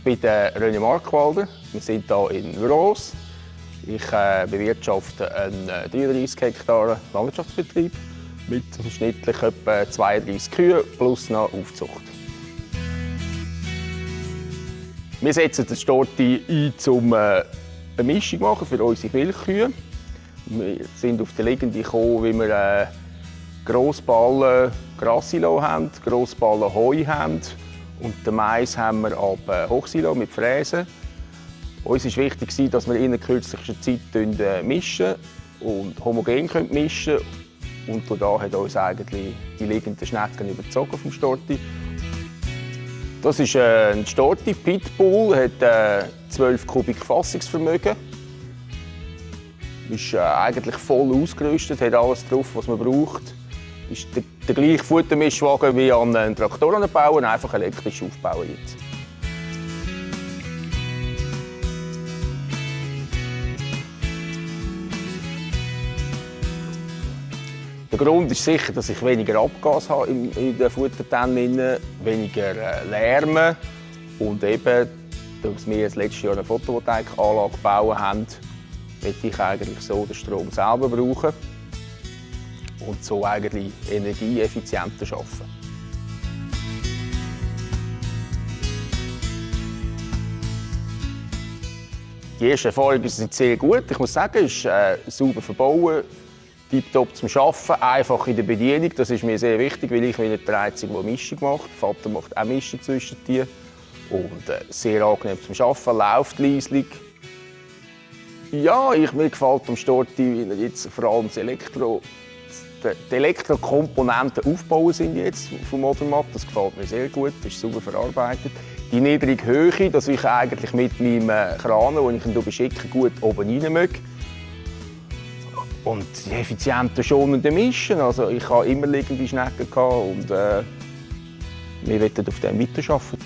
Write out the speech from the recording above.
bin der René Markwalder. Wir sind hier in Vros. Ich bewirtschafte einen 33 Hektar Landwirtschaftsbetrieb mit schnittlich etwa 32 Kühen plus noch Aufzucht. Wir setzen den Storti ein, um eine Mischung zu machen für unsere Milchkühe. Wir sind auf die Liegende gekommen, weil wir Grossballen Grassilo haben, Grossballen Heu haben und den Mais haben wir ab Hochsilo mit Fräsen. Uns war wichtig, dass wir in kürzester Zeit mischen und homogen mischen können. Und da hat uns eigentlich die liegenden Schnecken überzogen vom Storti. Das ist ein Storti Pitbull, hat 12 Kubik Fassungsvermögen. Ist eigentlich voll ausgerüstet, hat alles drauf, was man braucht. Ist der gleiche Futtermischwagen wie an einen Traktorenbauer, einfach elektrisch aufbauen jetzt. Der Grund ist sicher, dass ich weniger Abgas habe in den Futtertonnen, weniger Lärm und eben, dass wir das letzte Jahr eine Photovoltaikanlage gebaut haben, möchte ich eigentlich so den Strom selber brauchen und so eigentlich energieeffizienter arbeiten. Die ersten Erfahrungen sind sehr gut. Ich muss sagen, es ist sauber verbaut, tiptop zum Arbeiten, einfach in der Bedienung. Das ist mir sehr wichtig, weil ich bin nicht der Einzige, der Mischung macht. Der Vater macht auch Mischung zwischen die. Und sehr angenehm zum Arbeiten, läuft leislich. Ja, mir gefällt am Storti jetzt vor allem die Elektrokomponenten aufbauen sind jetzt vom Odermatt. Das gefällt mir sehr gut, das ist sauber verarbeitet. Die niedrige Höhe, dass ich eigentlich mit meinem Kran, den ich ihn beschicke, gut oben rein mag. Und die effizienten, schonenden Mischen. Also ich hatte immer liegende Schnecken und wir wollen auf dem weiterarbeiten.